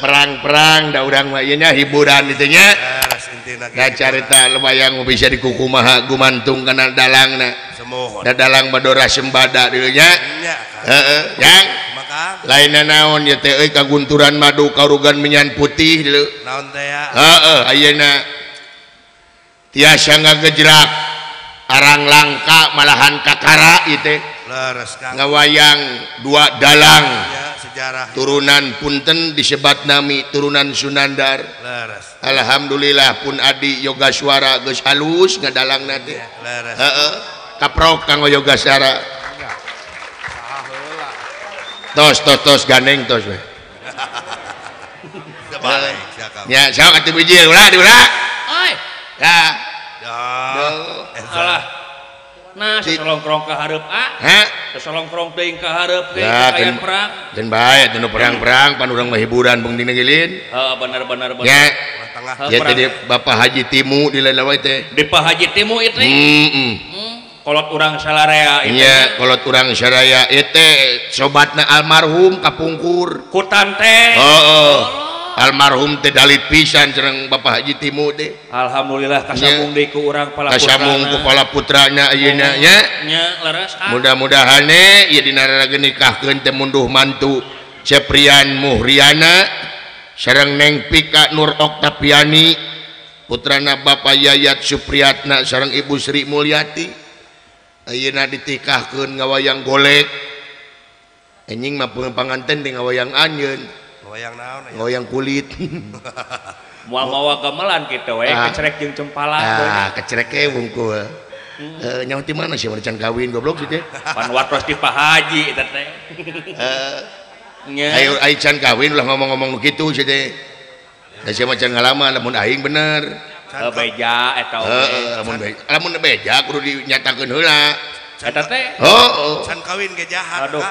Perang-perang da urang mah ieu nya hiburan ditu nya. Da carita wayang bisa dikukumaha gumantung kana dalangna. Da dalang badora sembada dieu nya. Heeh, Yang. Lainna naon ieu teh euy kagunturan madu karugan minyan putih dieu. Naon teh ya? Heeh, ayeuna tiasa ngagejrak arang langka malahan kakara ieu teh. Leres Kang. Ngawayang dua dalang. Sejarah. Turunan punten disebat nami turunan Sunandar. Leres. Alhamdulillah pun adi yoga suara geus halus ngadalang teh. Leres. Heeh. Kaprok kanggo yoga suara. Tos tos tos gandeng tos we. Ya, sok atuh bijil ulah diulah. Oi. Ya. Alah. Nah, sasolongkrong ka hareup ah. Heh. Sasolongkrong teuing ka hareup teh kaayaan perang. Geun bae teu perang-perang pan urang mah hiburan bung dina gilin. Heeh, bener bener bener. Ya. Ya teh Bapak Haji Timu di lain wae teh. Di Pak Haji Timu itu. Heeh. Kolot urang salarea itu. Iya, kolot urang saraya ieu teh sobatna almarhum kapungkur. Ku tante. Heeh. Almarhum teh dalit pisan sareng Bapak Haji Timu teh. Alhamdulillah kasambung deui ku urang pala putrana. Kasambung ku pala putrana ayeuna nya. Nya leres ah. Mudah-mudahan ieu dina raraga nikahkeun teh munduh mantu Ceprian Muhriana sareng Neng Pika Nur Oktaviani putrana Bapak Yayat Supriyatna sareng Ibu Sri Mulyati. Ayeuna ditikahkeun ngawayang golek. Anjing mah panganten teh ngawayang anjeun. Ngawayang naon aya? Ngawayang kulit. Moal mawa gamelan kitu we, kecerek jeung cempala. Ah, kecerek ge wungkul. Heeh, nyaho ti mana sih can kawin goblok sih teh. Pan watos di Pak Haji eta teh. Heeh. Ayo ai can kawin ulah ngomong-ngomong nu kitu sih teh. Da sia mah can ngalaman lamun aing bener. Beja eta oge. Heeh, lamun beja, lamun beja kudu dinyatakeun heula. Eta teh? Heeh. Can kawin ge jahat. Aduh.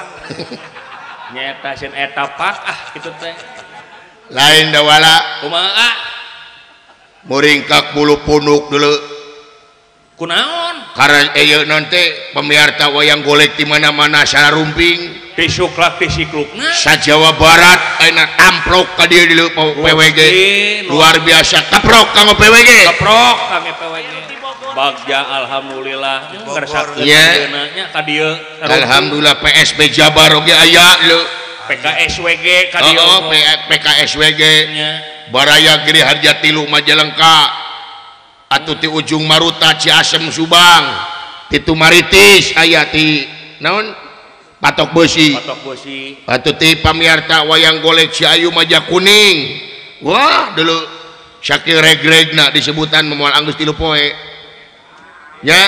Nyeta sin eta pak ah kitu teh. Lain dawala. Kumaha? Muringkak bulu punuk dulu. Kunaon? Karena ieu naon teh pamiarta wayang golek di mana-mana sarumping. Disuklak disiklukna. Sa Jawa Barat ayeuna amplok ka dieu di PWG. Luar biasa kaprok kanggo PWG. Kaprok kanggo PWG. Bagja alhamdulillah ngersakeun ayeuna nya ka dieu. Alhamdulillah PSB Jabar oge aya leu. PKSWG ka dieu. Oh, PKSWG. Baraya Giri Harja Tilu Majalengka. Atuh ti ujung Maruta Ciasem Subang. Ti Tumaritis aya ti naon? Patok besi. Patok besi. Atuh ti pamiarta wayang golek Ciayu Majakuning. Wah, dulu Syakir reg-regna disebutan memoal anggeus 3 poe. Nya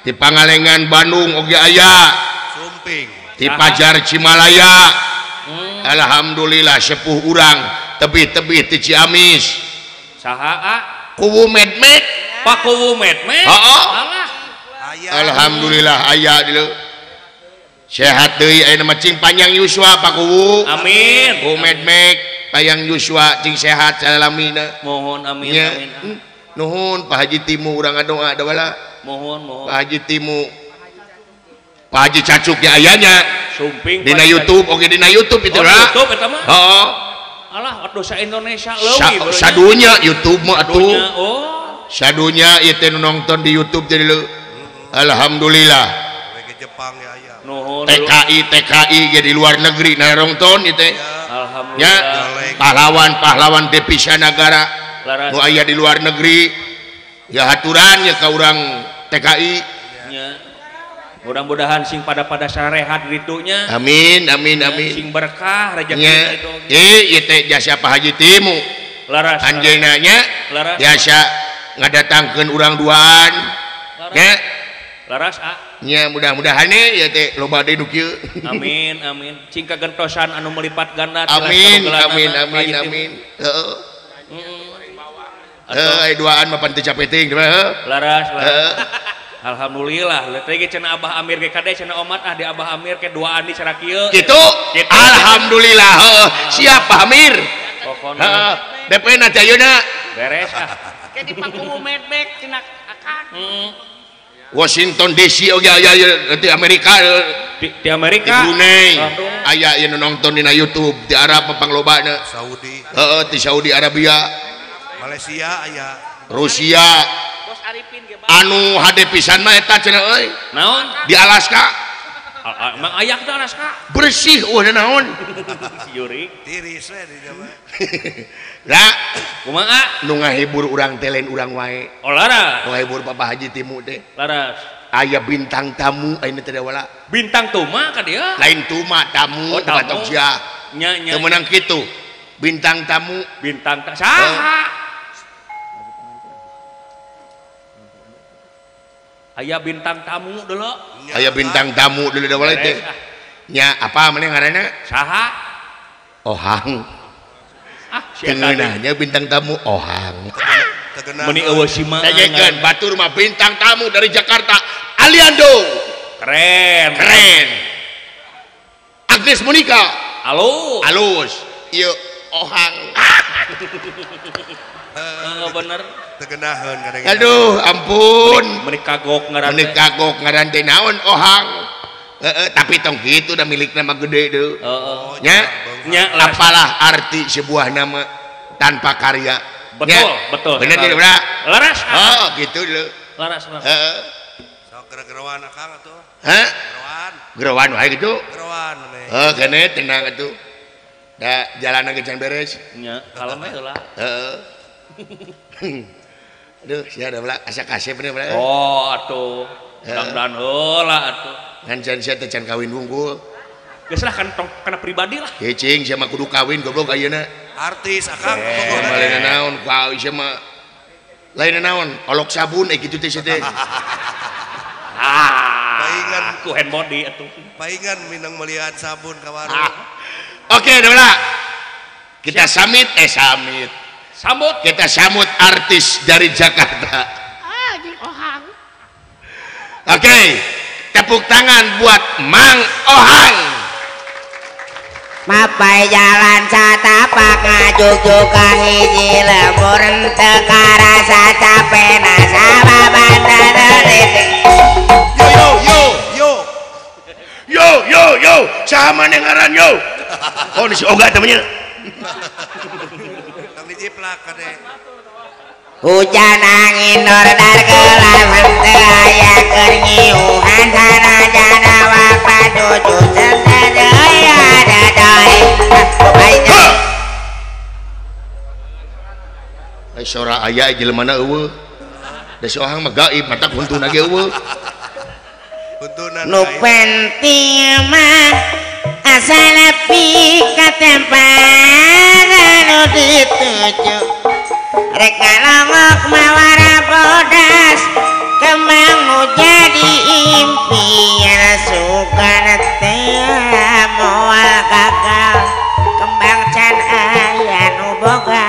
ti Pangalengan Bandung oge aya. Sumping. Ti Pajar Cimalaya. Alhamdulillah sepuh urang tebih-tebih ti Ciamis. Saha a? Kuwu Medmek. Pak Kuwu Medmek. Heeh. Alhamdulillah aya dulu. Sehat deui ayeuna mah cing panjang yuswa Pak Kuwu. Amin. Kuwu Medmek panjang yuswa cing sehat salamina. Mohon amin amin. Nuhun Pak Haji Timu urang ngadoa da wala. Mohon mohon. Pak Haji Timu. Pak Haji Cacuk ya ayanya. Sumping dina YouTube oge dina YouTube itu lah. YouTube eta mah. Heeh. Alah atuh sa Indonesia leuwih. Sadunya YouTube mah atuh. Oh. Sadunya ieu teh nu nonton di YouTube jadi leuh. Alhamdulillah. Jepang ya aya. Nuhun. TKI TKI ge di luar negeri narongton ieu teh. Alhamdulillah. Pahlawan-pahlawan devisa nagara nu aya di luar negeri ya haturan ya ka urang TKI. Nya. Mudah-mudahan sing pada-pada sarehat ditunya. Amin amin amin. Sing berkah rezeki itu. Ieu teh jasa Pak Haji Timu. Leres. Anjeunna nya jasa ngadatangkeun urang duaan. Nya. Leres ah. Nya mudah-mudahan ya teh loba deui nu kieu. Amin amin. Cing kagentosan anu melipat ganda. Amin amin amin amin. Heeh. Heeh, duaan mah pan teu capek teuing heuh. Leres leres. Alhamdulillah. Teh ge cenah Abah Amir ge kade cenah omat ah di Abah Amir ke duaan di cara kieu. Kitu. Alhamdulillah heuh. Siap Pak Amir. Pokona. Heeh. DP na teh ayeuna. Beres ah. Ke di Pakuwu medbek cenah akang. Washington DC oge aya di Amerika di Amerika di Brunei aya ieu nu nonton dina YouTube di Arab panglobana Saudi. Heeh, di Saudi Arabia, Malaysia aya, Rusia. Bos Arifin ge anu hade pisan mah eta cenah euy. Naon? Di Alaska. Emang aya teh Alaska? Bersih eueuh naon. Yuri tiris we di dieu mah. Lah, kumaha? Nu ngahibur urang teh lain urang wae. Oh laras. Nu ngahibur Papa Haji Timu teh. Laras. Aya bintang tamu ayeuna teh wala. Bintang tuma ka dieu? Lain tuma tamu, oh, tamu. Batok sia. Nya nya. Teu meunang kitu. Bintang tamu, bintang ta saha? Aya bintang tamu dulu. Aya bintang tamu dulu da wala teh. Nya apa maneh ngaranna? Saha? Ohang. Ah, si eta nya bintang tamu Ohang. Meuni eueuh sima. Dengekeun batur mah bintang tamu dari Jakarta, Aliando. Keren. Keren. Agnes Monica. Alus. Alus. Ieu Ohang. Heeh bener. Tegenaheun kadang. Aduh, ampun. Meuni kagok ngaran. Meuni kagok ngaran teh naon Ohang. Heeh, tapi tong kitu da milikna mah gede deui. Heeh. Nya, nya apalah arti sebuah nama tanpa karya. Betul, nya. Betul. Bener tidak, Bra? Laras. Oh, gitu lho. Laras, laras. Heeh. Sok gerowan akang atuh. Hah? Gerowan. Gerowan wae gitu. Gerowan we. Heuh, kene tenang atuh. Da jalanan ge can beres. Nya, kalem we heula. Heeh. Aduh, sia da bla asa kasep bener bla. Oh, atuh. Mudah-mudahan heula atuh. Ngan can sia teh can kawin wungkul. Geus lah kan kana pribadi lah. Cicing sia mah kudu kawin goblok ayeuna. Artis akang mah lain naon ku sia mah. Lain naon, olok sabun kitu teh sia teh. Ah, paingan ku hand body atuh. Paingan minang melihat sabun ka warung. Oke, Dola. Kita samit samit. Sambut. Kita sambut artis dari Jakarta. Ah, jeung Ohang. Oke, tepuk tangan buat Mang Ohang. Mapai jalan satapak ngajugjug ka hiji lembur teu karasa capena sababan teu. Yo yo yo. Yo yo yo, saha maneh ngaran yo? Oh, si Oga temennya. Tong dijiplak kade. Hujan angin nordar kelawan teu aya keur nyiuhan sanajana wapatuju sadaya dadai. Ai sora aya jelema na eueuh. Da si Ohang mah gaib matak huntuna ge eueuh. Huntuna nu penting mah asal nepi ka tempat anu dituju. Rek ngalongok mawara bodas kembang nu jadi impian sugan teh moal gagal kembang can aya nu boga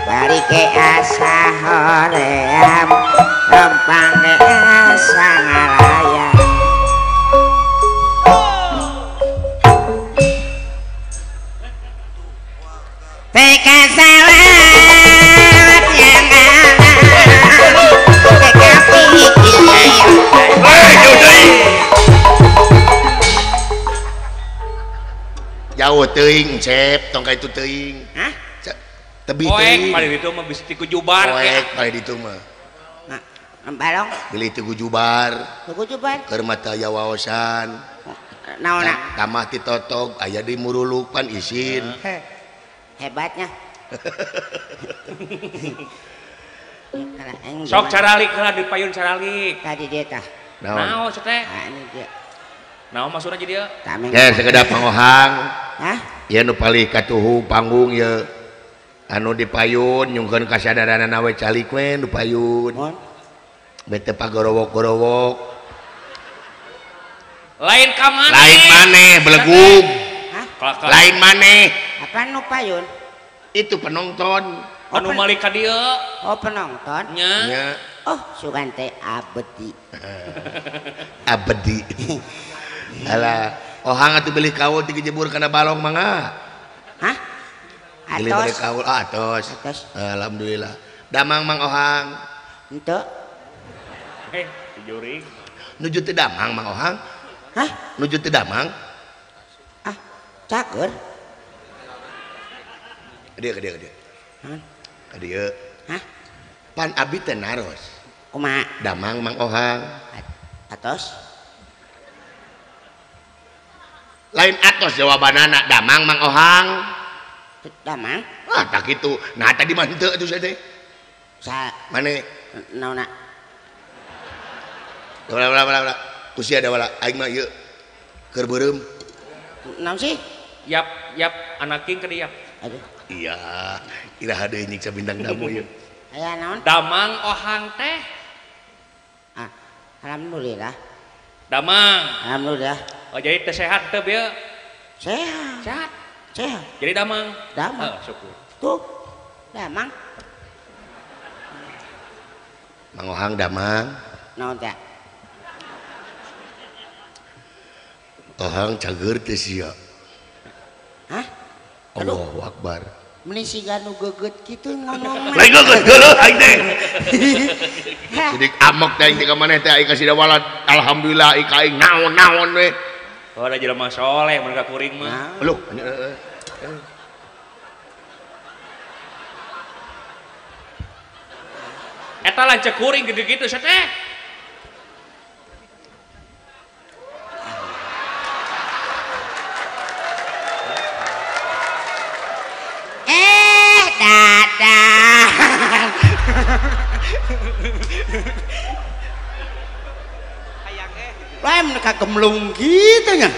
bari ke asa hoream lempang ge asa ngalayang. TK salawat yang alam TK pikir. Jauh teuing cep tong ka itu teuing. Hah? Tebih teuing. Poek paling ditu mah bisi ti kujubar. Poek paling ditu mah. Balong. Beli ti kujubar. Kujubar. Keur mata aya waosan. Naonna? Tamah ti totog aya di muruluk pan isin. Hebatnya. Sok caralik lah di payun caralik. Tadi dia tah. Naon teh? Nah, ini dia. Naon maksudna jadi dia? Ya sekedap Pangohang. Hah? Ya nu palih katuhu panggung ya. Anu di payun nyungkeun kasadaranana we calik we nu payun. Bete pagorowok-gorowok. Lain ka maneh. Lain maneh belegug. Hah? Lain maneh. Apa nu payun? Itu penonton. Anu malik ka dieu. Oh, penonton. Nya. Nya. Oh, sugan teh abdi. Abdi. Alah, Ohang atuh beli kaul ti jebur kana balong mangga. Hah? Atos. Kaul atos. Atos. Alhamdulillah. Damang Mang Ohang. Henteu. Juring. Nuju teu damang Mang Ohang? Hah? Nuju teu damang? Ah, cager. Ka dieu. Hah? Ka dieu. Hah? Pan abi teh naros. Kumaha? Damang Mang Ohang. Atos. Lain atos jawabanana, damang Mang Ohang. Damang? Ah, tak kitu. Nah, tadi mah henteu atuh teh. Sa mane? Naonna? Wala. Ku sia da wala aing mah ieu keur beureum. Naon sih? Yap, yap, anak king ka dieu. Aduh. Iya, iraha deui nyiksa bintang tamu ieu. Aya naon? Damang Ohang teh. Ah, alhamdulillah. Damang. Alhamdulillah. Oh, jadi teh sehat teh bieu? Sehat. Sehat. Sehat. Jadi damang. Damang. Oh, syukur. Tuh. Damang. Mang Ohang damang. Naon teh? Ohang cager teh sia. Hah? Allahu Akbar. Meni siga nu geget kitu ngomongna. Lain geget geuleuh aing teh. Sidik amok teh aing teh ka maneh teh aing kasih dawala alhamdulillah aing ka aing naon-naon we. Oh, da jelema soleh mun ka kuring mah. Loh, eta lanceuk kuring gitu-gitu sia teh. Dadah. Lain mereka gemlung gitu nya.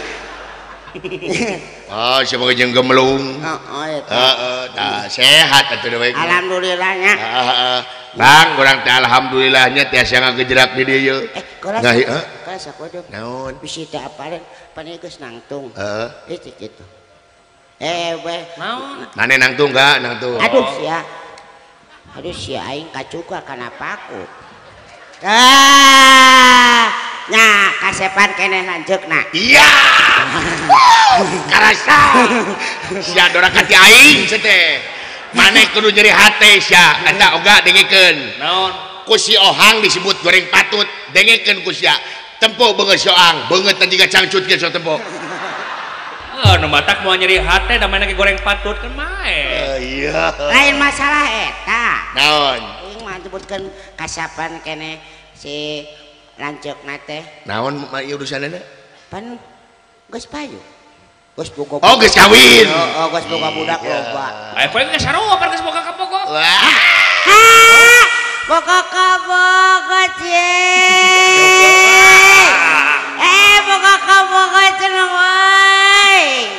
Oh, siapa jeung gemlung? Heeh, eta. Heeh, tah sehat atuh deui. Alhamdulillah nya. Heeh. Bang, urang teh alhamdulillahnya tiasa ngagejerak di dieu. Kelas. Kelas sakodo. Naon? Bisi teh apaleun pan geus nangtung. Heeh. Itu kitu. Eh, weh. Naon? Mane nangtung enggak? Nangtung. Aduh sia. Aduh sia aing kacuka kana paku. Ah, nya kasepan keneh lanceukna. Iya. Karasa. Sia dora ka ti aing sia teh. Maneh kudu nyeri hate sia. Eta oga dengekeun. Naon? Ku si Ohang disebut goreng patut, dengekeun ku sia. Tempo beungeut si Ohang, beungeut teh jiga cangcut ge so tempo. Oh, nu matak moal nyeri hate da maneh goreng patut kan mae. Iya. Lain masalah eta. Naon? Aing mah nyebutkeun kasapan keneh si lanceukna teh. Naon mah ieu urusanana? Pan geus payu. Geus boga. Oh, geus kawin. Heeh, geus boga budak loba. Aya poe geus sarua pan geus boga kabogo. Wah. Boga kabogo ye. Boga kabogo cenah wae.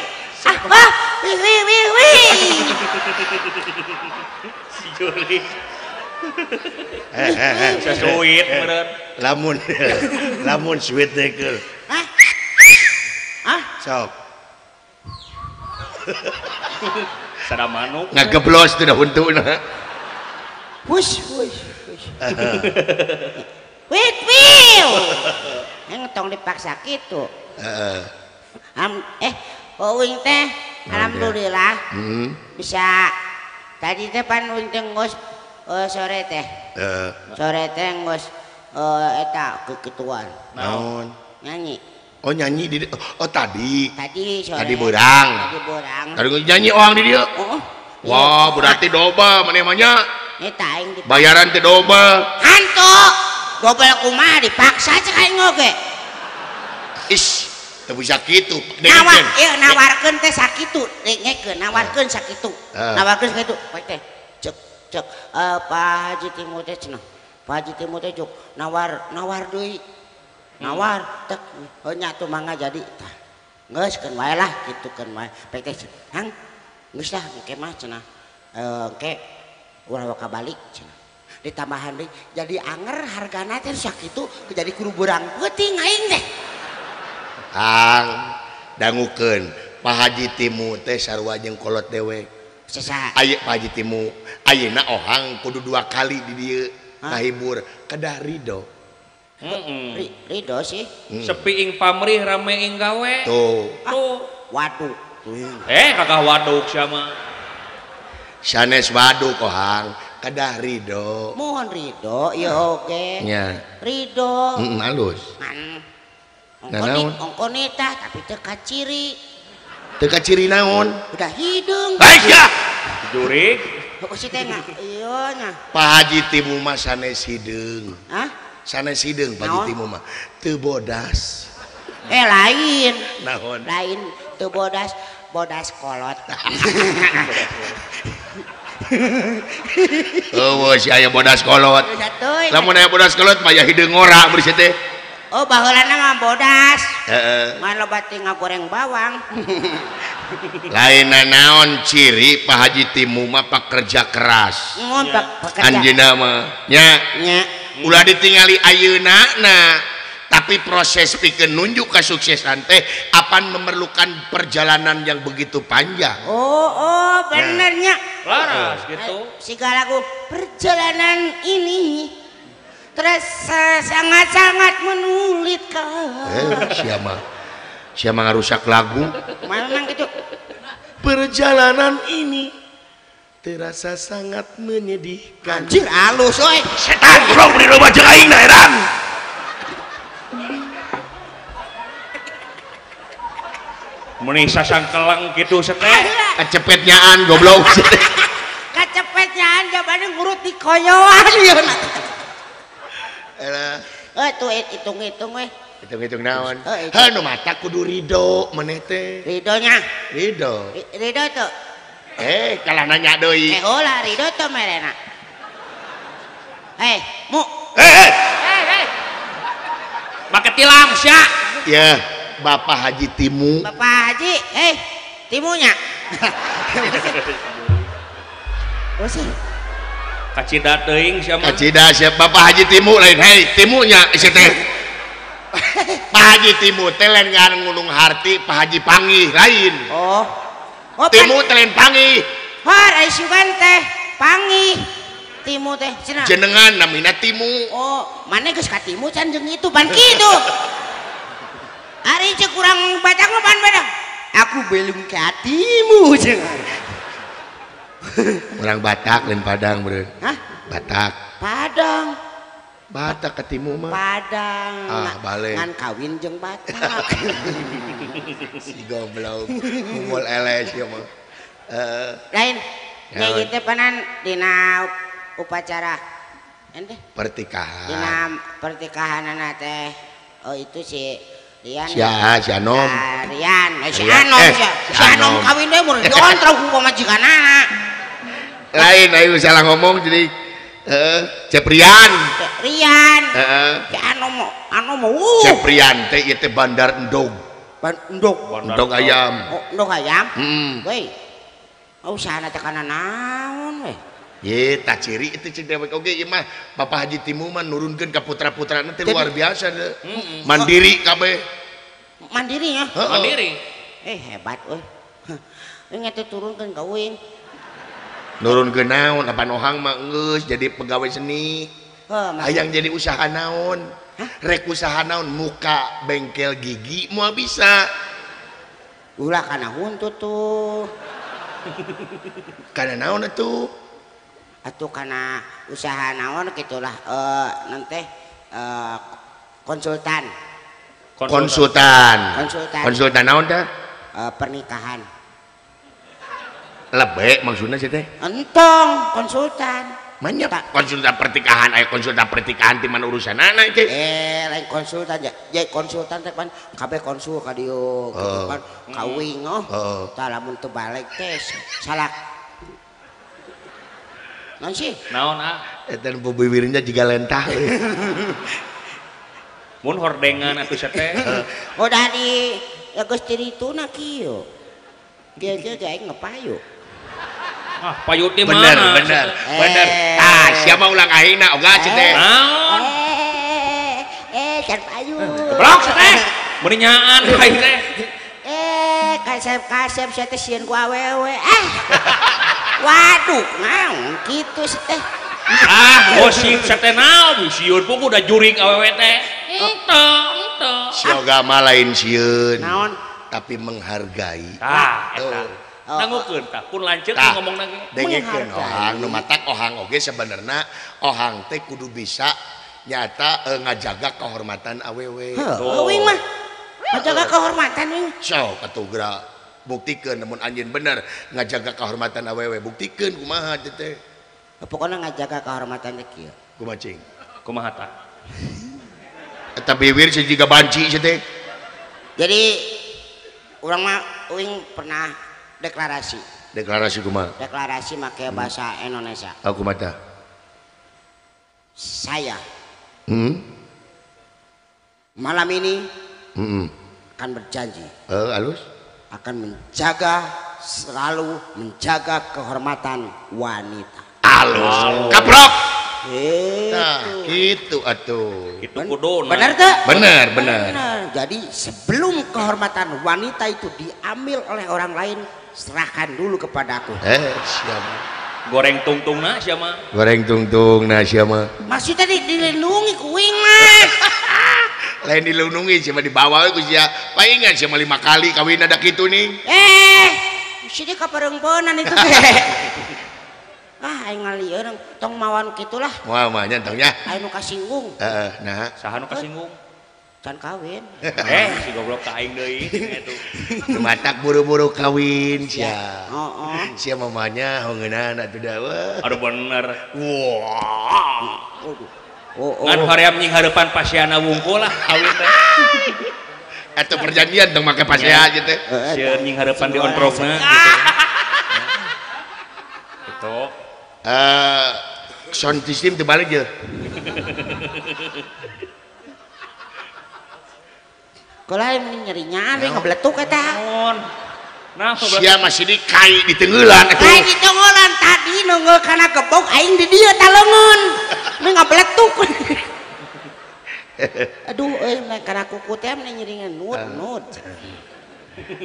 Ah, wah, wih wih wih wih. Si Juli. Sesuit meureun. Lamun lamun sweet teh keul. Hah? Ah, sok. Sada manuk. Ngageblos teh da huntuna. Hush hush hush. Wit wiu. Yang tong dipaksa kitu. Heeh. Uing teh alhamdulillah. Bisa tadi teh pan uing teh ngos sore teh. Heeh. Sore teh ngos eta kekituan. Naon? Nyanyi. Oh nyanyi di oh tadi. Tadi sore. Tadi beurang. Tadi beurang. Tadi nyanyi orang di dieu. Oh. Wah, berarti doba maneh mah nya. Eta aing bayaran teh doba. Hantu. Dobel kumaha dipaksa cek aing oge. Ish, teu bisa kitu. Nawar, ieu nawarkeun teh sakitu, dengekeun nawarkeun sakitu. Nawarkeun sakitu. Poe teh cek cek Pak Haji Timu teh cenah. Pak Haji Timu teh juk nawar nawar deui. Nawar tek heuh nya atuh mangga jadi tah. Geus keun wae lah kitu keun wae. Poe teh hang geus lah engke mah cenah. Engke ulah waka balik cenah. Ditambahan deui jadi anger hargana teh sakitu jadi kudu beurang peuting aing teh. Kang dangukeun Pak Haji Timu teh sarua jeung kolot dewek. Saha? Aya Pak Haji Timu ayeuna Ohang kudu 2 kali di dieu ngahibur kedah ridho. Heeh. Ridho sih. Sepi ing pamrih rame ing gawe. Tuh. Tuh. Waduk. Kagak waduk sia mah. Sanes waduk ohang kedah ridho. Mohon ridho ya oke. Nya. Ridho. Heeh halus. Ongko nitah tapi teu kaciri. Teu kaciri naon? Udah hidung. Baik ya. Jurig. Oh si teh iya nya. Pak Haji Timu mah sanes hideung. Hah? Sanes hideung Pak Haji Timu mah. Teu bodas. Eh lain. Naon? Lain teu bodas, bodas kolot. Oh, si aya bodas kolot. Lamun aya bodas kolot mah aya hideung ngora beureus teh. Oh, baheulana mah bodas. Heeh. Ngan loba teh ngagoreng bawang. Lain naon ciri Pak Haji Timu mah pekerja keras. Mun pekerja. Anjeunna mah nya. Nya. Ulah ditingali ayeuna na. Tapi proses pikeun nunjuk kesuksesan teh apan memerlukan perjalanan yang begitu panjang. Oh, oh benernya. Laras gitu. Siga lagu perjalanan ini terasa sangat-sangat menyulitkan. Siapa? Siapa ngarusak lagu? Memang gitu. Perjalanan ini terasa sangat menyedihkan. Anjir halus oi. Setan goblok beri loba jeung aing na edan. Meni sasangkelang gitu seteh. Kacepetnyaan goblok. Kacepetnyaan jabane ngurut di konyoan ieu. Elah. Eh tuh hitung-hitung weh. Hitung-hitung naon? Heuh nu mata kudu ridho maneh teh. Ridonya. Ridho. Ridho tuh. Eh kalah nanya deui. Eh ulah ridho tuh merena. Eh, mu. Eh. Eh. Make tilam sia. Ya, Bapak Haji Timu. Bapak Haji, timunya. Oh sih. Kacida teuing sia mah. Kacida sia Bapak Haji Timu lain hei timunya sia teh. Pak Haji Timu teh lain ngaran ngunung harti Pak Haji Panggih lain. Oh. Oh Timu teh lain Panggih. Har ai sugan teh Panggih. Timu teh cenah. Jenengan namina Timu. Oh, maneh geus ka Timu can jeung itu ban kitu. Ari cek kurang baca mah ban badak. Aku belum ke hatimu jeung. Orang Batak lain Padang bro. Hah? Batak. Padang. Batak ke Timu mah. Padang. Ah, balik. Ngan kawin jeung Batak. Si goblok. Mumul eles ieu mah. Lain. Nya ieu teh panan dina upacara ente pertikahan. Dina pertikahanana teh oh itu si Rian. Si Anom. Rian, si Anom si Anom kawin deui mun diontrok ku pamajikanana. Lain ayo salah ngomong jadi Ceprian. Rian. Heeh. Si Anom Anom. Ceprian teh ieu teh bandar endog. Endog. Endog ayam. Oh, endog ayam? Heeh. Weh. Oh, usahana teh kana naon weh. Ye, tak ciri itu cek dewek oge ieu mah Bapak Haji Timu mah nurunkeun ka putra-putrana teh luar biasa deh. Mandiri kabeh. Mandiri ya? Mandiri. Eh hebat euy. Ingat teh turunkeun ka uing. Nurunkeun naon apan ohang mah geus jadi pegawai seni. Hayang jadi usaha naon? Rek usaha naon muka bengkel gigi moal bisa. Ulah kana huntut tuh. Kana naon atuh? Atuh kana usaha naon gitulah nanti konsultan. Konsultan. Konsultan naon teh? Pernikahan. Lebek maksudnya sih teh? Entong konsultan. Banyak konsultan pernikahan, aya konsultan pernikahan ti mana urusanana teh? Lain konsultan ya, konsultan teh pan kabeh konsul ka dieu gitu kan kawing oh. Tah lamun teu balik teh salah. Naon sih? Naon ah? Eta nu bibirnya jiga lentah. Mun hordengan atuh teh. Udah di ya geus tirituna kieu. Kieu-kieu ge aing ngepayu. Ah, payu di mana? Bener, bener. Ah, siapa ulang aingna oga ceu teh. Naon? Can payu. Goblok teh. Meuni nyaan aing teh. Kasep-kasep sia teh sieun ku awewe. Ah. Waduh, naon kitu sih teh. Ah, gosip teh naon? Sieun pun udah jurig awewe teh. Ente. Sioga mah lain sieun. Naon? Tapi menghargai. Tah, eta. Dangukeun tah pun lanceuk ngomongna ge. Dengekeun ohang nu matak ohang oge sebenarna ohang teh kudu bisa nyata ngajaga kehormatan awewe. Heuh, uing mah ngajaga kehormatan uing. Sok atuh geura buktikeun lamun anjeun bener ngajaga kehormatan awewe, buktikeun kumaha teh. Pokona ngajaga kehormatan teh kieu. Kumaha cing? Kumaha tah? Eta biwir siga banci sia teh. Jadi urang mah uing pernah deklarasi. Deklarasi kumaha? Deklarasi make bahasa Indonesia. Aku mata. Saya. Malam ini akan berjanji. Halus. Akan menjaga selalu menjaga kehormatan wanita. Halus. Kaprok. Nah, gitu atuh. Gitu kuduna. Bener teh? Bener, bener. Jadi sebelum kehormatan wanita itu diambil oleh orang lain, serahkan dulu kepadaku. Siapa? Goreng tungtungna siapa? Goreng tungtungna siapa? Maksudnya dilindungi ku uing mah. Lain dilindungi siapa dibawa ku sia. Palingan siapa 5 kali kawin ada kitu nih. Sini kapareungpeunan itu teh. Ah, aing ngalieun tong mawan kitulah. Moal mah nya tong nya. Aing nu kasinggung. Heeh, nah. Saha nu kasinggung? Can kawin. Si goblok ka aing deui eta. Nu matak buru-buru kawin sia. Heeh. Sia mamanya hongeunana atuh da. Aduh bener. Wah. Oh. Ngan hoream nying hareupan pasiana wungkul lah kawin teh. Eta perjanjian tong make pasea aja teh. Sieun nying hareupan di onprofna gitu. Gitu. Sound system terbalik je. Kalau ini nyerinya, ini ngebeletuk eta. Nah, sia masih di kai di tenggelan atuh. Kai di tenggelan tadi nunggul kana gebok aing di dieu taleungeun. Ini ngebeletuk. Aduh euy kana kuku teh meni nyeringan nut nut.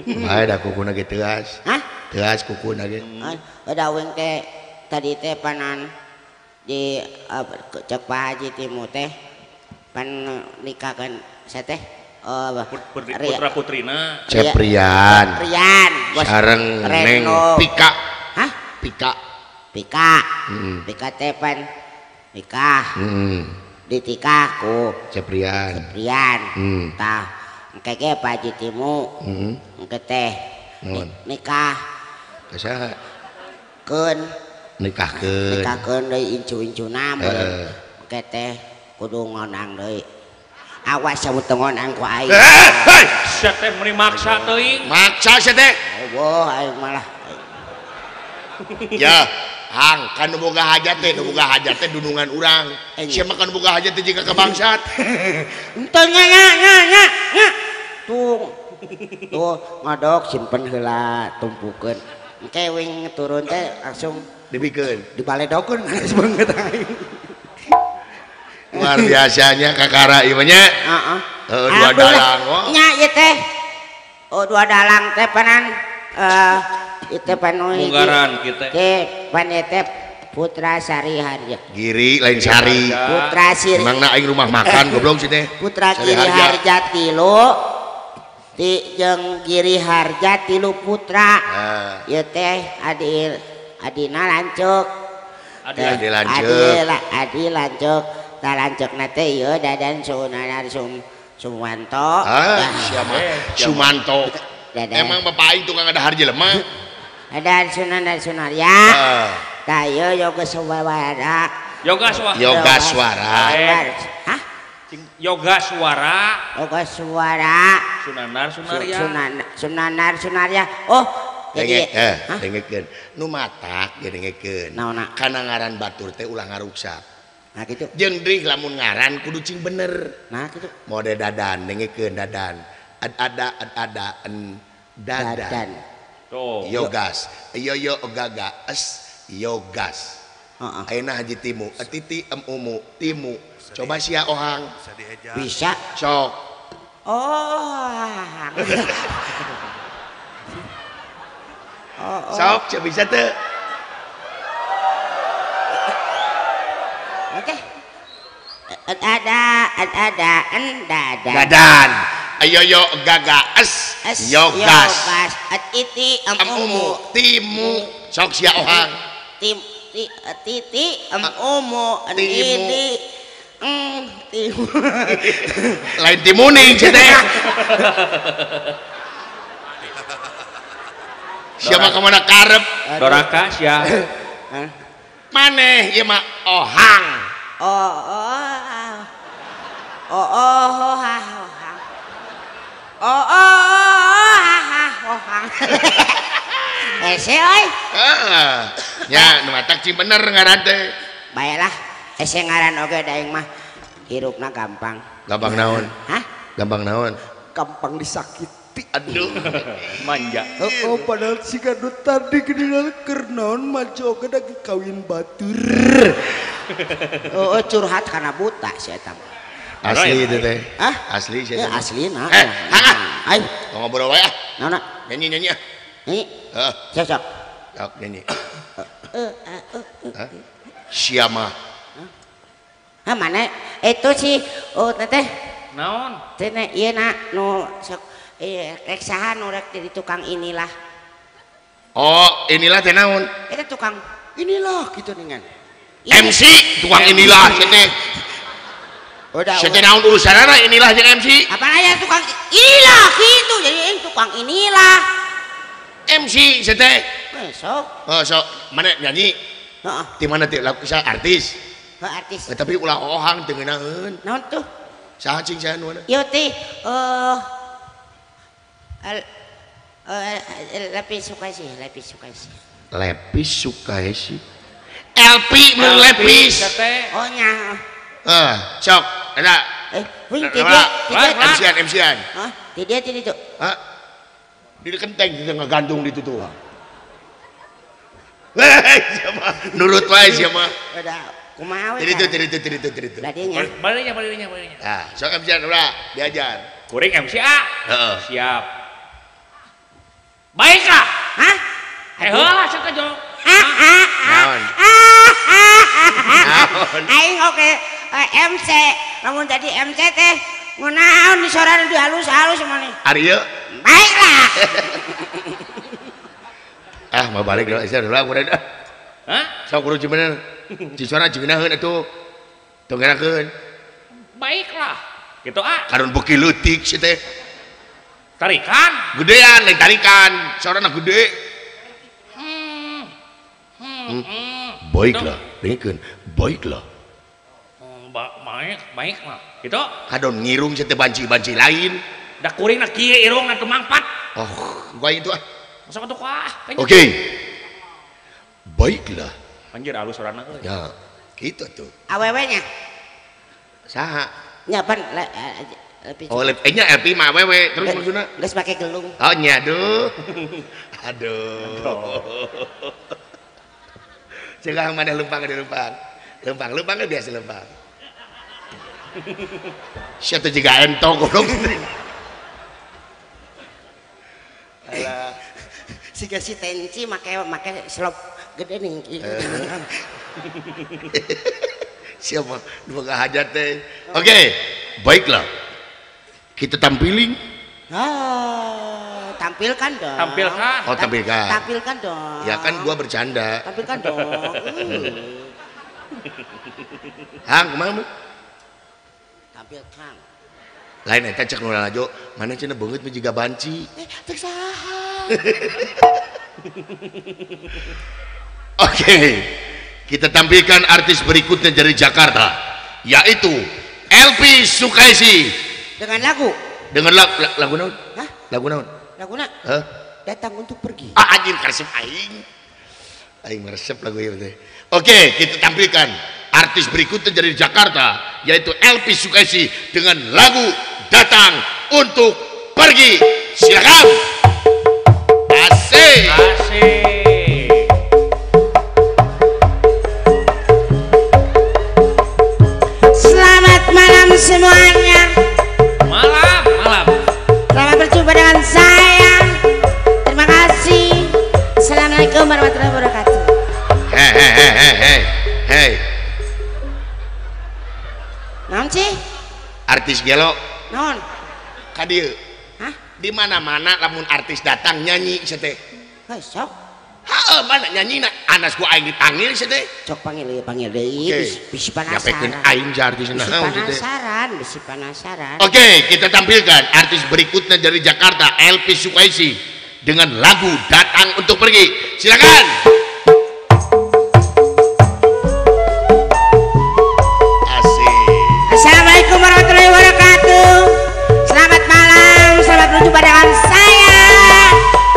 Bae da kukuna ge teuas. Hah? Teuas kukuna ge. Udah uing teh tadi teh panan di cek Pak Haji Timu teh pan nikahkan saya teh putra putrina Ceprian sareng Neng Pika. Hah? Pika Pika Pika teh pan nikah ditikah ku Ceprian tah engke ge Pak Haji Timu engke teh nikah ka saha keun nikahkeun nikahkeun deui incu-incuna meureun engke teh kudu ngonang deui. Awas samu teu ngonang ku aing. Hei, sia teh meuni maksa teuing. Maksa sia teh. Eueuh aing malah. Ya, hang kan nu boga hajat teh, nu boga hajat teh dunungan urang. Sia mah kan boga hajat teh jiga ka bangsat. Henteu nya nya nya nya. Tuh. Tuh ngodok simpen heula tumpukeun. Engke wing turun teh langsung dibikeun. Dibaledokeun geus banget aing. Luar biasanya kakara ieu nya. Heeh. Dua dalang. Nya ieu teh. Oh dua dalang teh panan ieu teh panu munggaran kitu. Teh pan ieu teh Putra Sari Harja. Giri lain Sari. Putra Siri. Emangna aing rumah makan goblok sih teh. Putra Giri Harja tilu. Ti jeung Giri Harja tilu putra. Ieu teh adi adina lanceuk. Adi lanceuk. Adi lanceuk. Tah lanceukna teh ieu Dadan Sunanar Sumanto. Ah, siapa? Sumanto. Emang bapak aing tukang ada harja lemah. Dadan Sunanar Sunarya. Tah ieu Yoga Suwara. Yoga Suara. Yoga Suara. Hah? Yoga Suara. Yoga Suara. Sunanar Sunarya. Sunanar Sunarya. Oh, jadi dengekeun. Nu matak ge dengekeun. Kana ngaran batur teh ulah ngaruksak. Nah gitu. Jeung deui lamun ngaran kudu cing bener. Nah gitu. Mode dadan dengekeun dadan. Ada ada en dadan. Tuh. Yogas. Yo yo gaga es yogas. Heeh. Ayeuna Haji Timu, etiti em umu timu. Coba sia ohang. Bisa. Sok. Oh. Oh. Sok, sia bisa teu? Oke. Ada en dadan. Dadan. Ayo yo gaga es yogas. Iti em umu timu sok sia ohang. Tim ti titi em umu titi timu. Lain timuning cenah teh. Siapa kemana karep? Doraka sia. Maneh ieu mah ohang. Oh oh. Oh oh ha ohang. Oh oh ha ohang. Hese euy. Heeh. Nya nu matak cing bener ngaran teh. Baelah, hese ngaran oge da aing mah hirupna gampang. Gampang naon? Hah? Gampang naon? Gampang disakiti. Aduh, manja. Oh, padahal si gado tadi gede keur naon maju oge da kawin batur. Oh, curhat kana buta si eta. Asli itu teh. Hah? Asli si eta. Aslina. Eh, ai. Ngobrol wae ah. Naon? Nyanyi-nyanyi ah. Nyanyi. Heeh. Sok sok. Sok nyanyi. Hah? Sia mah. Hah, mana? Itu si oh teteh. Naon? Teh ieu na nu sok rek saha nu rek jadi tukang inilah. Oh, inilah teh naon? Eta tukang inilah gitu dengan. MC tukang inilah sia teh. Udah. Sia teh naon urusanana inilah jeung MC? Apa aya tukang inilah gitu jadi tukang inilah. MC sia teh. Sok. Oh, sok mana nyanyi? Heeh. Di mana teh lagu artis? Heeh, artis. Tapi ulah ohang teu ngeunaheun. Naon tuh? Saha cing saha nu mana? Ieu teh Lepi Sukaisi, Lepi Sukaisi. Lepi Sukaisi. LP mun Lepis. Oh nya. Eh, sok eta. Wing ti dia. MC-an, MC-an. Hah? Ti dia ti ditu. Hah? Di kenteng di ngagantung di ditu tuh. Hei, siapa? Nurut wae siapa? Udah, kumaha we. Ti ditu, ti ditu, ti ditu, ti ditu. Badinya. Badinya, badinya, badinya. Nah, sok MC-an ulah diajar. Kuring MC A. Heeh. Siap. Baiklah. Hah? Heula sok aja. Naon? Naon? Aing oke MC. Lamun jadi MC teh ngunaon disorana di halus-halus maneh. Ari ieu? Baiklah. Ah, mau balik deui sia heula kudu. Hah? Sok kudu bener. Disora jeung atuh. Tong ngerakeun. Baiklah. Gitu ah. Karun beuki leutik si teh. Tarikan. Gedean lain tarikan, sorana gede. Baiklah, dengekeun. Baiklah. Baik, baiklah. Gitu. Kadon ngirung si teh banci-banci lain. Da kuringna kieu irungna teu mangpat. Oh, gua itu ah. Sok atuh ah. Oke. Baiklah. Anjir alus sorana euy. Ya, gitu tuh. Awewe nya. Saha? Nya pan Lepi. Oh, nya LP mah awewe terus maksudna geus make gelung. Oh nya aduh. Aduh. Cegah mana lempang ada lempang. Lempang, lempang kan biasa lempang. Sia teh jiga entong goblok. Alah. Siga si tenci make make slop gede nih. Siapa nu boga hajat teh. Oke, baiklah. Kita tampilin. Ah, tampilkan dong. Tampilkan. Oh, tampilkan. Tampilkan dong. Ya kan gua bercanda. Tampilkan dong. Hang, kumaha mu? Tampilkan. Lain eta cek nu lalajo, mana cenah beungeut mah jiga banci. Teu saha. Oke. Kita tampilkan artis berikutnya dari Jakarta, yaitu LP Sukaisi. Dengan lagu? Dengan lagu naon? Hah? Lagu naon? Laguna? Hah? Datang untuk pergi. Ah anjir karesep aing. Aing meresep lagu ieu teh. Oke, kita tampilkan artis berikutnya dari Jakarta, yaitu LP Sukaisi dengan lagu Datang Untuk Pergi. Silakan. Asik. Asik. Selamat malam semuanya. Malam, malam. Selamat berjumpa dengan saya. Terima kasih. Assalamualaikum warahmatullahi wabarakatuh. Hei, hei, hei, hei, hei. Naon sih? Artis gelo. Naon? Ka dieu. Hah? Di mana-mana lamun artis datang nyanyi sia teh. Heuh sok. Heeh, mana nyanyina? Anas ku aing dipanggil sia teh. Sok panggil ieu panggil deui bisi penasaran. Nyapekeun aing si artis naon sia teh. Penasaran, bisi penasaran. Oke, kita tampilkan artis berikutnya dari Jakarta, Elvy Sukaesih dengan lagu Datang Untuk Pergi. Silakan. Asik. Assalamualaikum warahmatullahi wabarakatuh. Selamat malam, selamat berjumpa dengan saya.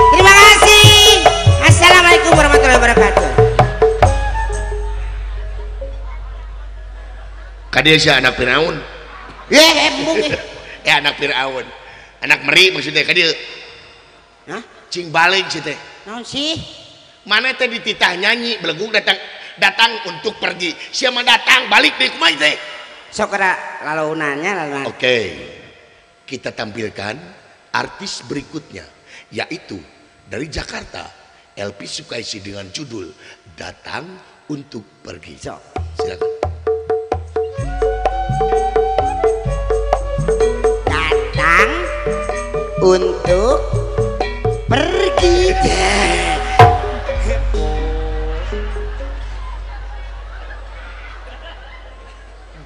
Terima kasih. Assalamualaikum warahmatullahi wabarakatuh. Kadia sia anak Firaun. Embung. Anak Firaun. Anak meri maksudnya kadia. Hah? Cing balik sih teh. Naon sih? Mana teh dititah nyanyi belegug datang untuk pergi. Siapa datang balik deh kumaha teh? Sok kada lalaunannya lalaunan. Oke. Kita tampilkan artis berikutnya yaitu dari Jakarta, Elvy Sukaesih dengan judul Datang Untuk Pergi. Sok. Silakan. Datang untuk pergi.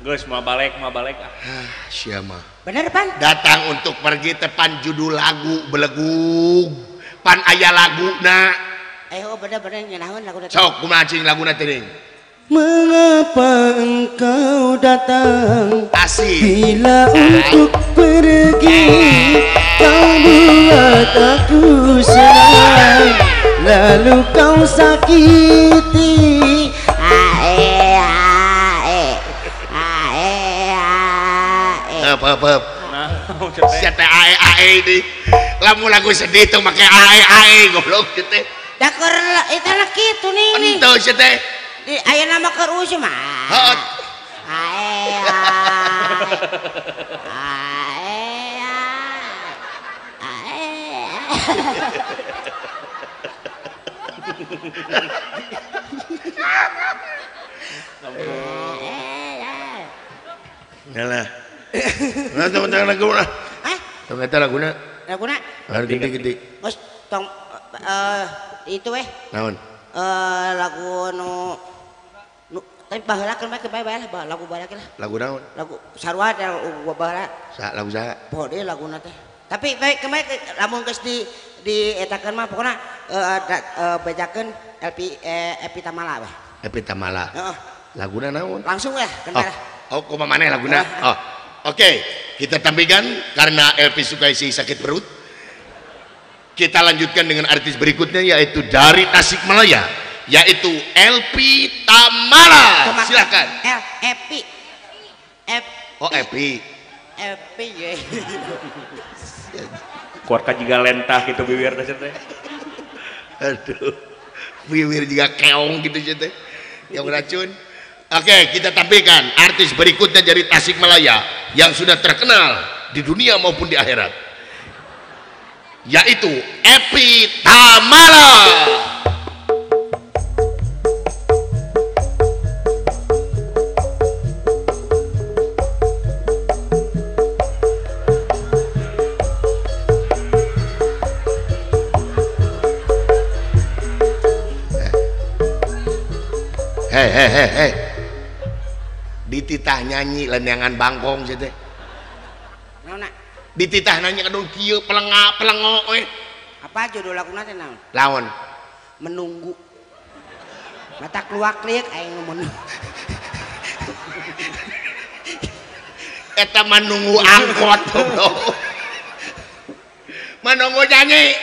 Geus mau balik ah. Siapa? Bener pan? Datang untuk pergi tepan judul lagu belegug. Pan aya laguna. Oh bener-bener ngenaheun laguna. Sok kumaha cing laguna teh? Mengapa engkau datang? Asik. Bila untuk pergi kau buat aku senang, lalu kau sakiti. Ae ae ae ae. Apa. Nah, sia teh ae ae di. Lamun lagu sedih tuh make ae ae goblok teh. Da keur eta lah kitu nih. Henteu sia teh. Aya nama keur usum mah. Heeh. Ae ae. Ae ae. Yalah. Nah, teman-teman laguna. Hah? Tong eta laguna. Laguna? Gede-gede. Geus tong itu weh. Naon? Lagu nu tapi baheula keun bae bae lah lagu baheula lah. Lagu naon? Lagu sarua lagu baheula. Sa lagu saha? Poho deui laguna teh. Tapi bae kemae lamun geus di etakeun mah pokona bejakeun Elvy Epi Tamala weh. Epi Tamala. Heeh. Laguna naon? Langsung weh keun bae lah. Oh, kumaha maneh laguna? Oh. Oke, kita tampilkan karena Elvy Sukaesih sakit perut. Kita lanjutkan dengan artis berikutnya yaitu dari Tasikmalaya, yaitu Elvy Tamala. Silakan. L Epi. F. Oh, Epi. Epi ye. Kuarka juga lentah gitu bibir teh teh. Aduh. Bibir juga keong gitu teh. Yang racun. Oke, kita tampilkan artis berikutnya dari Tasikmalaya yang sudah terkenal di dunia maupun di akhirat, yaitu Epi Tamala. Hei hei hei hei, dititah nyanyi lenyangan bangkong sih teh. Dititah nanya kadung kieu pelenga pelengo we. Apa judul laguna teh naon? Laon? Menunggu. Mata keluak liuk aing menunggu. Eta mah nunggu angkot goblok. Menunggu nyanyi.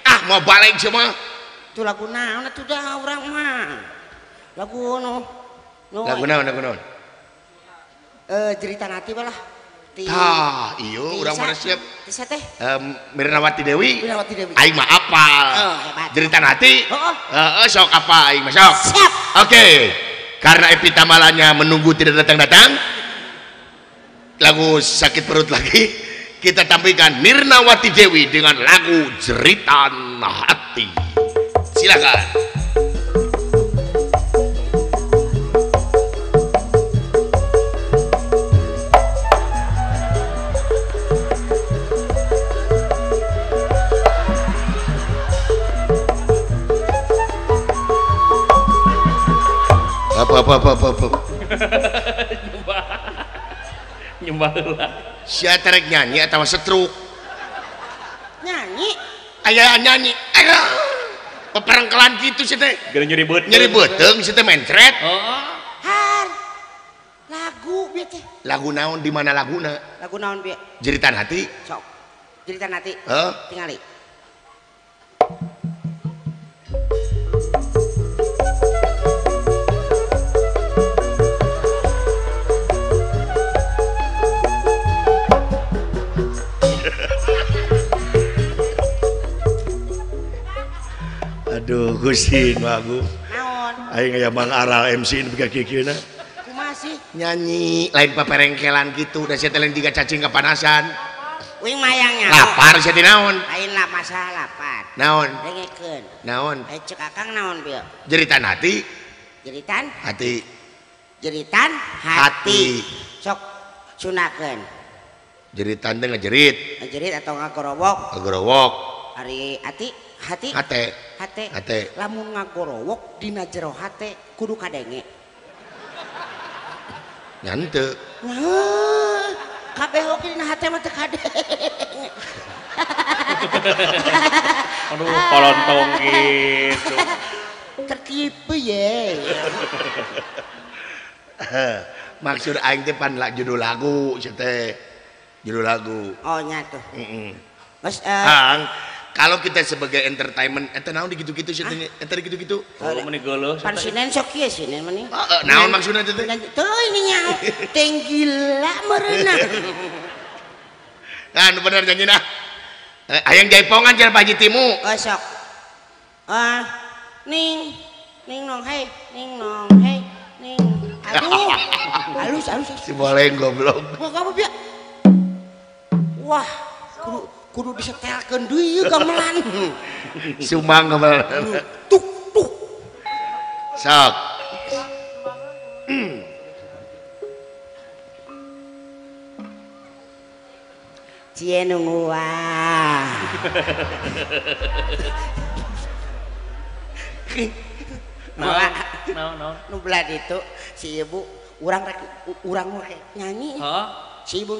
Ah mau balik semua. Itu lagu naon atuh dah urang mah. Lagu nu lagu naon lagu naon? Cerita nanti lah. Tah, iyo urang mana siap. Teh teh. Mirnawati Dewi. Mirnawati Dewi. Aing mah apal. Oh, hebat. Cerita nanti. Heeh. Heeh, sok apa aing mah sok. Siap. Oke. Karena Epi Tamalanya menunggu tidak datang-datang. Lagu sakit perut lagi. Kita tampilkan Mirnawati Dewi dengan lagu Jeritan Hati. Silakan. Apa. Nyembah heula. Sia terek nyanyi atawa setruk? Nyanyi. Aya nyanyi. Aduh. Peperengkelan kitu sih teh. Geus nyeri beuteung. Nyeri beuteung sih teh mencret. Heeh. Har. Lagu bieu teh. Lagu naon di mana laguna? Lagu naon bieu? Jeritan hati. Sok. Jeritan hati. Heeh. Tingali. Aduh Gusti nu agung. Naon? Aing aya Mang Aral MC nu ka kieu-kieuna. Kumaha sih? Nyanyi lain paperengkelan kitu da sia teh lain jiga cacing kapanasan. Uing mayangnya. Lapar sia teh naon? Lain lah masalah lapar. Naon? Dengekeun. Naon? Ai cek Akang naon bieu? Jeritan hati. Jeritan? Hati. Jeritan hati. Sok sunakeun. Jeritan teh ngajerit. Ngajerit atau ngagorowok? Ngagorowok. Ari ati hati hate hate hate lamun ngagorowok dina jero hate kudu kadenge nyante nah kabeh oge dina hate mah teu kadenge. Aduh kolontong gitu tertipu ye. Maksud aing teh pan judul lagu sia teh judul lagu. Oh nya tuh. Heeh. Mas Kang, kalau kita sebagai entertainment, eta naon digitu-gitu sih, eta digitu-gitu. Oh, meni geuleuh. Pan sinen sok kieu sinen meni. Heeh, naon maksudna teh? Teu ini nya teh gila meureunna. Nah, nu bener janjina. Hayang jaipongan cenah Pak Haji Timu. Oh, sok. Ah, ning ning nong hei, ning nong hei, ning. Aduh. Halus halus. Si boleng goblok. Wah, kamu bieu. Wah, kudu disetelkeun deui ieu gamelan. Sumang gamelan. Tuk tuk. Sok. Cie nungguan. Malah naon nu belah ditu si ibu urang rek urang nyanyi. Heeh. Si ibu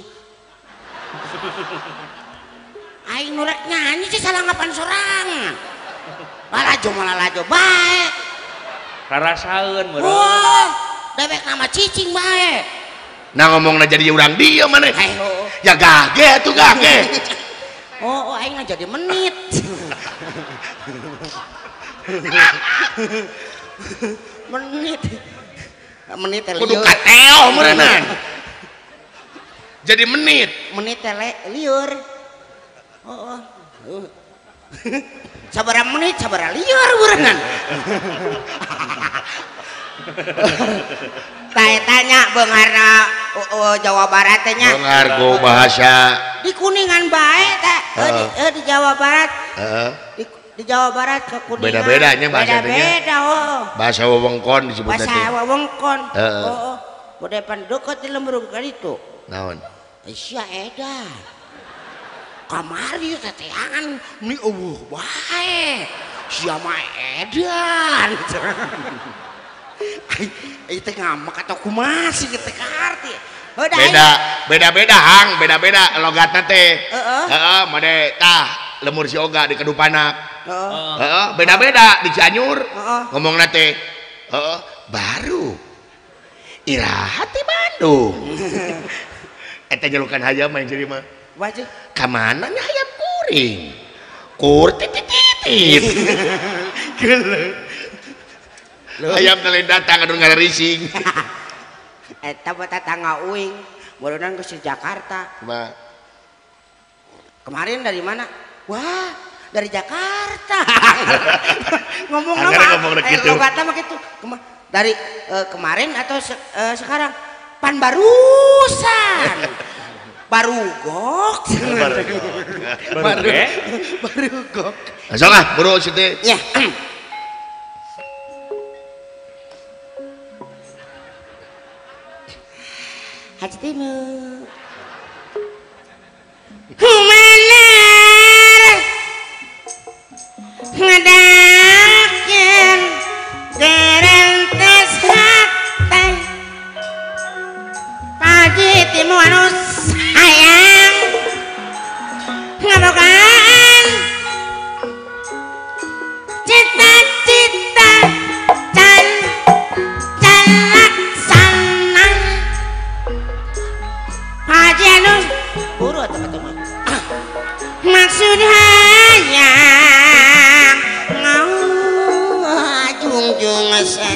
aing nu rek nyanyi sih salah ngapan sorangan. Lalajo malah lajo bae. Rarasaeun meureun. Wah, dewek nama cicing bae. Nah ngomongna jadi urang dieu maneh. Ya gage atuh gage. Oh, aing jadi menit. Menit. Menit teh kudu kateo meureunnan. Jadi menit. Menit teh liur. Oh. Sabaraha menit sabaraha liur meureunnan. Tanya beungharna Jawa Barat teh nya. Beunghar ku bahasa di Kuningan bae teh di Jawa Barat. Heeh. Di Jawa Barat ke Kuningan. Beda-beda nya bahasa teh nya. Beda-beda oh. Bahasa wewengkon disebutna teh. Bahasa wewengkon. Heeh. Oh. Bode pan deukeut di lembur ka ditu. Naon? Sia edan. Kamari teteangan meni eueuh bae. Sia mah edan. Ai teh ngamek atau kumaha sih teh kaharti. Beda, beda-beda hang, beda-beda logatna teh. Heeh. Heeh, made tah lemur si Oga di Kedupanak. Heeh. Heeh, beda-beda di Cianjur. Heeh. Ngomongna teh. Heeh, baru. Iraha ti Bandung. Eta jalukan hayam main jadi mah. Wajib. Ka mana nya hayam kuring? Kur titit titit. Geuleuh. Ayam teh datang aduh ngararising. Eta mah tetangga uing, meureunnan geus di Jakarta. Kumaha? Kemarin dari mana? Wah, dari Jakarta. Ngomong ngomong gitu. Logatna mah kitu. Dari kemarin atau sekarang? Pan barusan. Baru gok. Baru gok. Sok ah, buru situ. Ya. Haji Timu humanar ngadakeun gerentes hati.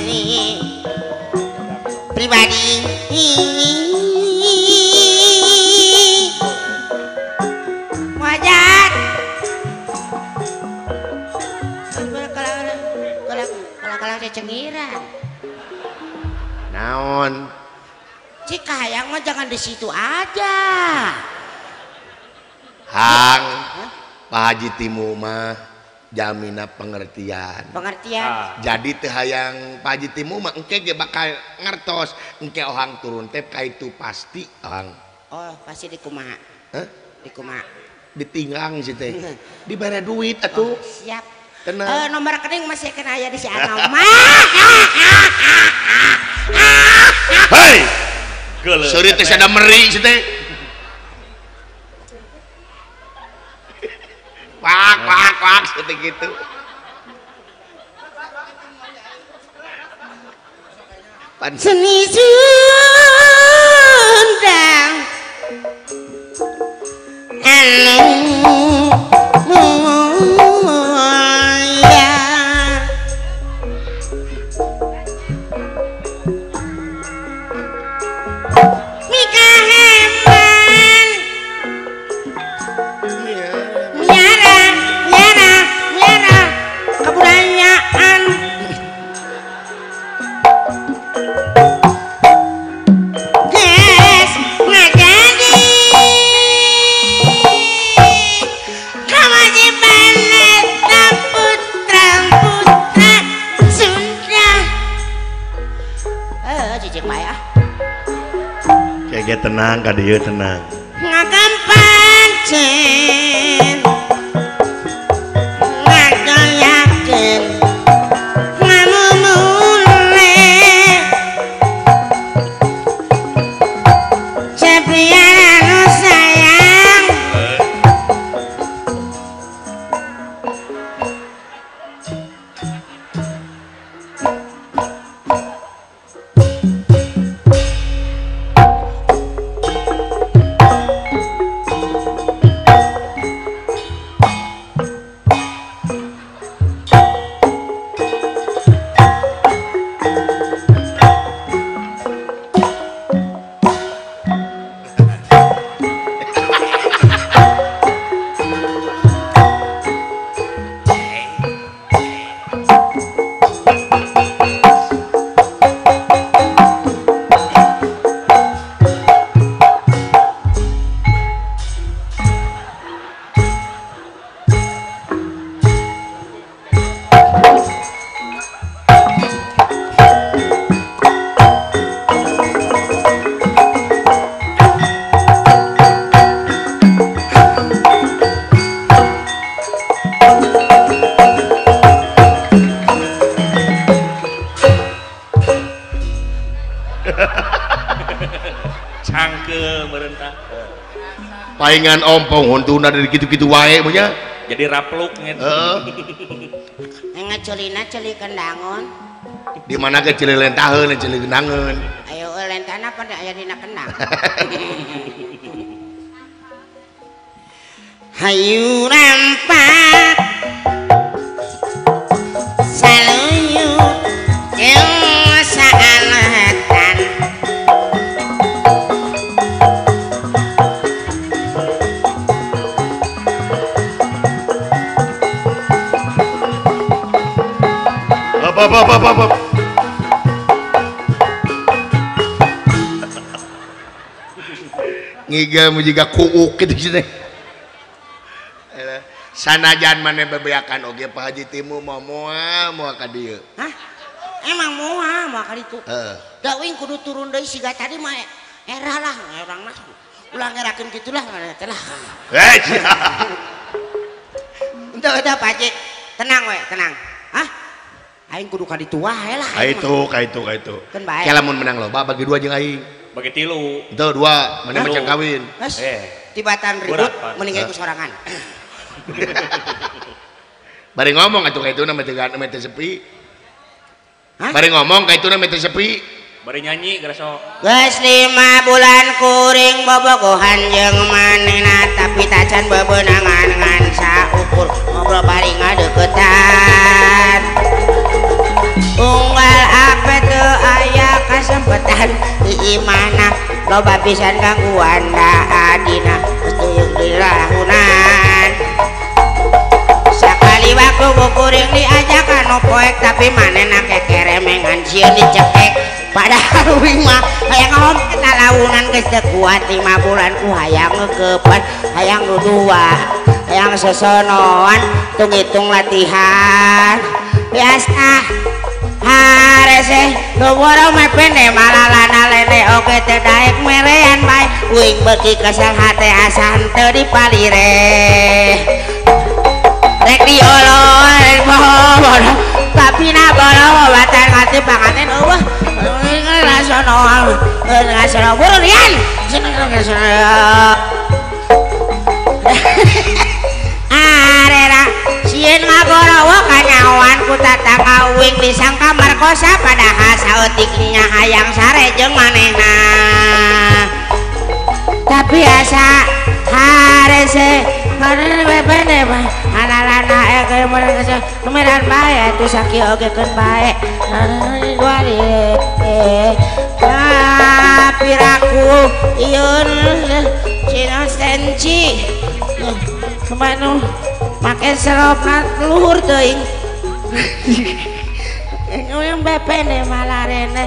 Seni pribadi wajar kalau cengiran naon cik hayang mah jangan di situ aja hang. Pak Haji Timu mah jamina pengertian. Pengertian. Jadi teu hayang Pak Haji Timu mah engke ge bakal ngertos engke ohang turun teh ka itu pasti ohang. Oh, pasti di kumaha? Hah? Di kumaha? Ditinggang sih teh. Dibere duit atuh. Oh, siap. Tenang. Nomor rekening masih kena aya di si Anam. Hei. Seuri teh sada meri sih teh. Wak wak wak seperti gitu. Seni Sunda anu mulia mikaheman miara miara miara kebudayaan geus ngajadi kewajiban eta putra putra Sunda. Cicing bae ah. Kege tenang ka dieu tenang. Ngagampancen ngagayakeun ngamumule Ceprian anu sayang Cangkeul meureun tah. Paingan ompong huntuna dari kitu-kitu wae mah nya. Jadi rapluk nget. Heeh. Ngacelina celi kendangon. Di mana ge celi lentaheun celi kendangeun. Ayo lentana pan aya dina kendang. Hayu rampak saluyu jeung saaletan Apa apa apa apa. Ngiga jiga kuuk kitu cenah. Sanajan maneh bebeakan oge Pak Haji Timu mau moal moal ka dieu. Hah? Emang moal moal ka ditu. Heeh. Da uing kudu turun deui siga tadi mah era lah urang mah. Ulah ngerakeun kitu lah teh lah. Hei. Henteu eta Pak Haji. Tenang we, tenang. Hah? Aing kudu ka ditu wae lah. Ka itu, ka itu, ka itu. Keun bae. Ke lamun menang loba bagi dua jeung aing. Bagi tilu. Henteu dua, maneh macan kawin. Geus. Tibatan ribut mending ku sorangan. Bari ngomong atuh ka ituna mah teu sepi. Bari ngomong ka ituna mah teu sepi. Bari nyanyi geura sok. Geus 5 bulan kuring bobogohan jeung manehna tapi tacan bebenangan ngan saukur ngobrol bari ngadeukeutan. Unggal di imahna loba pisan gangguan da adina geus teuing dirahunan sakali waktu kuring diajakan nu poek tapi manehna kekeremengan sieun dicekek padahal uing mah hayang ngomong lalaunan geus teu kuat 5 bulan ku hayang ngeukepan hayang dudua hayang sosonoan tung-hitung latihan biasa harese boro mepene malalana lene oge teu daek merean bae uing beuki kesel hate asa henteu dipalire rek diolor bono tapi na bono batan hati pangaten eueuh ngasono ngasono buru rian arera sieun ngagorowo kanyahoan ku tatangga uing disangka markosa padahal saeutik nya hayang sare jeung manehna tapi asa harese bene mah alalana ge meran bae atuh sakieu oge keun bae piraku ieu cina senci kemana make selopna luhur teuing yang bepene malarene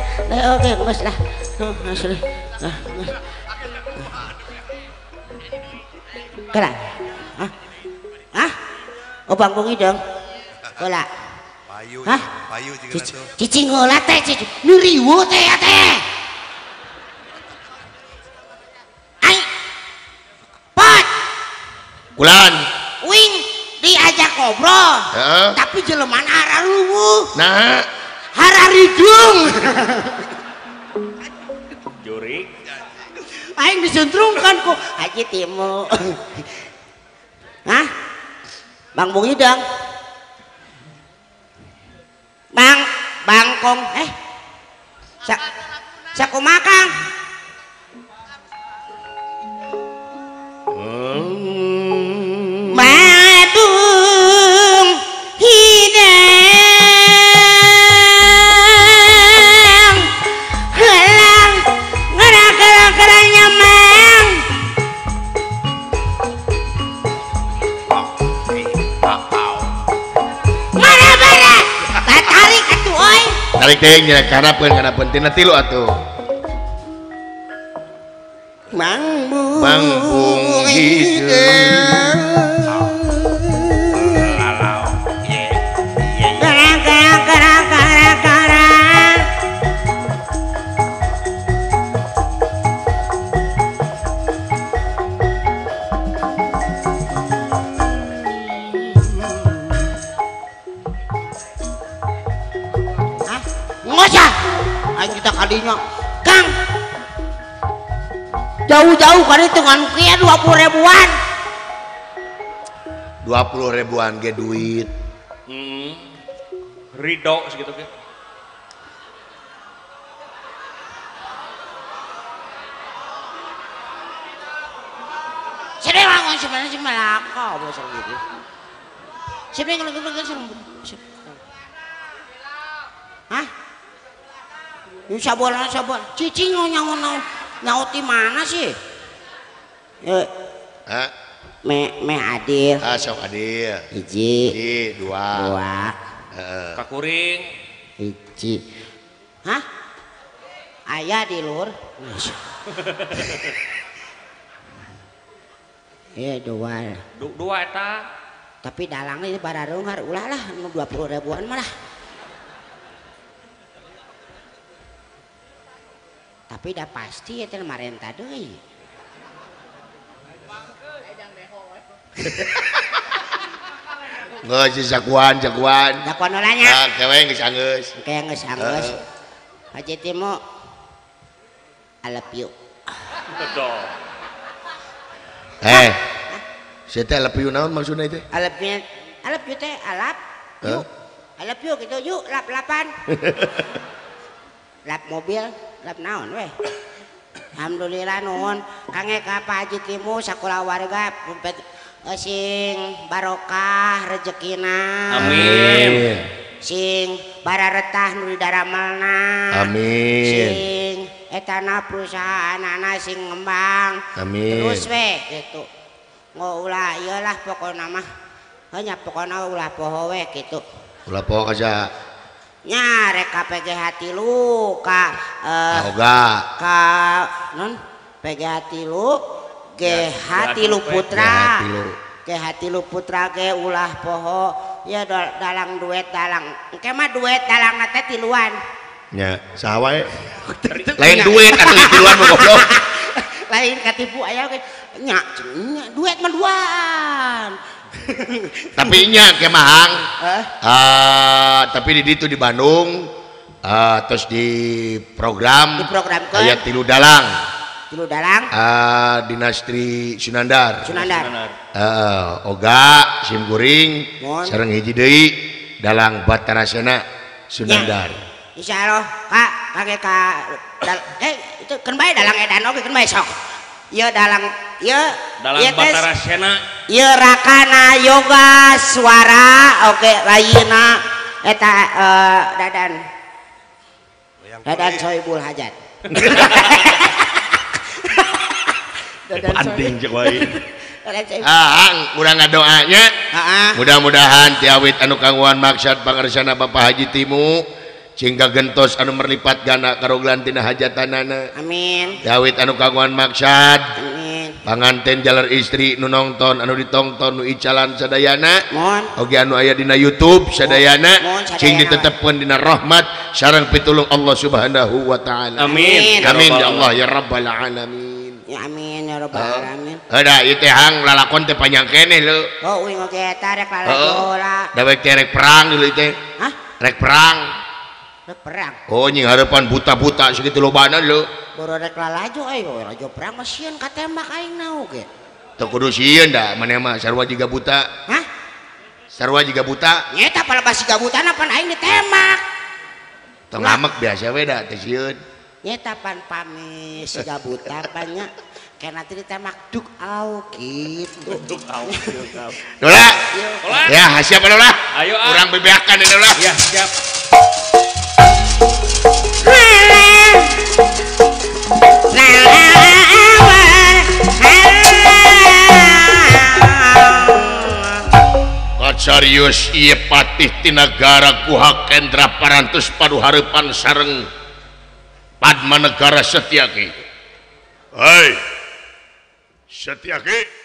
oge geus lah geus lah kela. Hah? Hah? Oh bangkung hidung. Heula. Payu. Hah? Payu juga tuh. Cicing heula teh cicing. Nu riweuh teh ya teh. Ai. Pot. Kulan. Uing diajak ngobrol. Heeh. Tapi jelemana hararuwuh. Nah, hararidung. Jurik. Aing disuntrungkan ku Haji Timu. Hah? Bang Bung Hidung. Bang Bangkong eh. Sakumaha Kang? Madung hidang helang ngera-kera nyamang mana-mana tarik atuh oi tarik teh nya kanapeun tina tilu atuh Mangbung hidung kadinya Kang jauh-jauh kan itu ngan kieu 20 ribuan 20 ribuan ge duit ridho segitu ge sini bangun sebenarnya si Malaka bos gitu sini kalau gitu hah? Ini sabar sabar cicing nyawa nyawa di mana sih? Hah? Me adil. Ah sok adil. Hiji. Hiji dua. Dua. Kakuring. Hiji. Hah? Ayah di lur. Iya dua. Dua eta. Tapi dalangnya ini bararungar ulah lah 20 ribuan malah. Tapi dah pasti ya teh marenta deui. Geus jagoan jagoan. Jagoan heula nya. Ah, kewe geus anggeus. Kewe geus anggeus. Haji Timo I love you. Eh. Sia teh I love you naon maksudna teh? I love you. I love you teh I love you. I love you gitu yuk lap-lapan. Lap mobil, lap naon weh. Alhamdulillah nuhun kange ka Pak Haji Timu sakulawarga sing barokah rezekina. Amin. Sing bararetah nu didaramelna. Amin. Sing Etana perusahaanana sing ngembang. Amin. Terus we gitu. Ulah iyalah pokona mah. Hanya pokona ulah poho we gitu. Ulah poho kaja. Nya rek ka PGH 3 ka Oga. Ka non PGH 3 GH 3 Putra. GH 3 Putra ge ulah poho ya dalang duet dalang. Engke mah duet dalang teh tiluan. Nya saha wae? Lain duet atuh tiluan mah goblok. Lain katipu aya ge nya duet mah duaan. Tapi nya ke mahang. Tapi di ditu di Bandung terus di program diprogramkeun aya tilu dalang. Tilu dalang Dinastri Sunandar. Sunandar. Oga sim kuring sareng hiji deui dalang Batara Sena Sunandar. Insyaallah Kak kage ka itu keun bae dalang edan oge keun bae sok. Ieu dalang ieu dalang Batara Sena. Ieu Rakana Yoga Suara oge lainna eta Dadan. Dadan Sohibul Hajat. Dadan anting jeung wae. Ah, urang ngadoanya. Mudah-mudahan tiawit anu kanggoan maksad pangersana Bapak Haji Timu cing kagentos anu merlipat gana karoglan tina hajatanana. Amin. Tiawit anu kanggoan maksad. Amin. Panganten jalar istri nu nongton anu ditongton nu icalan sadayana. Mohon. Oge anu aya dina YouTube sadayana. Cing ditetepkeun dina rahmat sareng pitulung Allah Subhanahu wa taala. Amin. Amin ya Allah ya rabbal alamin. Ya amin ya rabbal alamin. Heuh ieu teh hang lalakon teh panjang keneh leu. Oh uing oge eta rek lalajo lah. Da we teh rek perang deui teh. Hah? Rek perang. Rek perang. Oh nying harapan buta-buta sakitu lobana leu. Boro rek lalajo ayo rajo perang mah sieun katembak aing na oge. Teu kudu sieun da maneh mah sarua jiga buta. Hah? Sarua jiga buta. Nyeta palebah siga butana pan aing ditembak. Teu ngamek biasa we da teu sieun. Nyeta pan pami siga buta banyak kena tadi ditembak duk au gitu. Duk au. Dola. Ya, siap Dola. Ayo ah. Urang bebeakan Dola. Ya, siap. Kacarius ieu patih tinagara Guha Kendra parantos paduhareupan sareng Padmanegara Setyaki. Hei Setyaki.